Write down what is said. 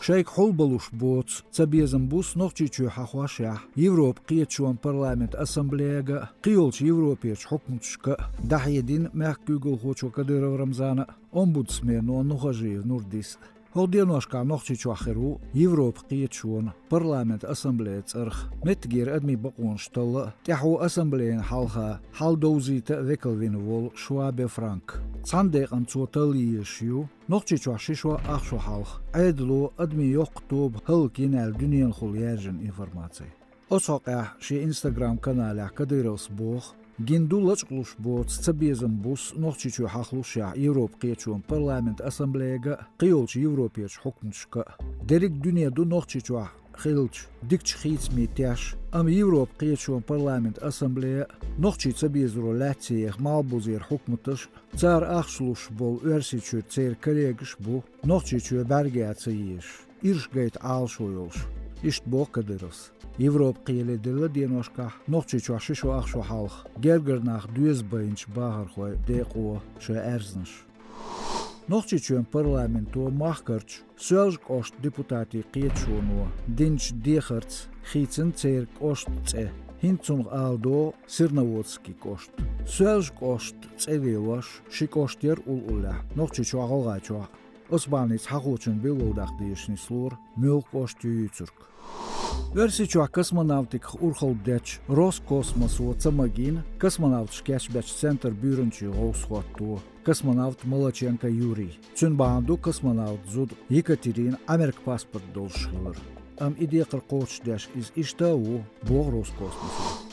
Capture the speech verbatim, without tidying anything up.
Шайга хьулбалуш боцу цабезам буса Нохчийчоь хьахошехь, Европа кхеташонан парламент ассамблега а, кхийолчу Европерчу хьукматашка а дӀахьедина мехкан куьйгалхочо Кадыров Рамзана а, омбудсмено Нухажиев Нурдис а. ХӀокху деношкахь Нохчийчохь хир ву Европа кхеташонан парламент ассамблея цӀарах. Меттигера адамийн бакъонаш талла а, тӀаьхьо ассамблеяна хьалха хьал довзийта а векал вина волу Швабе Франк. Цхьана декъана цо талла езаш ю Нохчийчохь ши шо ах шо хьалха Ӏедало адамийн йоккха тоба хӀаллакйина аьлла дуьненахула яьржина информаци. Оцу хьокъехь шен Instagram-каналехь Кадыровс боху, гина ду лачкъалуш боцу цабезам буса Нохчийчоь хьахолушехь Европа кхеташонан парламент ассамблега а, кхийолчу Европерчу хьукматашка а. Дерриг дуьне ду Нохчийчохь хиллачу дикачу хийцамийн теш, амма Европа кхеташонан парламент ассамблея а, нохчий цабезаро лаьцна еха малхбузера хьукматаш а, цара ахча луш болу Оьрсийчуьра церан коллегаш а бу Нохчийчоь бӀаьрга ян ца езаш, ирс гайта Ӏалашо йолуш. Иштта боху Кадыровс. Европа кхеле делла деношкахь Нохчийчохь ши шо ах шо хьалха гергара нах доьза байначу бахархойн декъо шайн аьрзнаш. Нохчийчоьнан парламенто махкарчу Соьлжа кӀоштан депутатийн кхеташоно динчу дехарца хийцина церан кӀоштан цӀе, хӀинца цунах ала догӀу Серноводский кӀошт. Соьлжа кӀоштан цӀе лелош ши кӀошт яра уллохь Нохчийчохь а, ГӀалгӀайчохь а. Оцу бахьаница хьахочун билгалдаккха дезаш нислора, муьлха кӀошт ю юьйцург. Оьрсийчохь космонавтиках урхалла детташ Роскосмосо ца магийна космонавташ кечбечу центран буьйранчин гӀовсахӀотто, космонавт Молоченко Юрий. Цуьнан бахьана ду космонавтан зуда Екатерина Ӏамеркан паспорт долуш хилар. Амма и декхар кхочушдеш иза иштта а ву, боху Роскосмосо.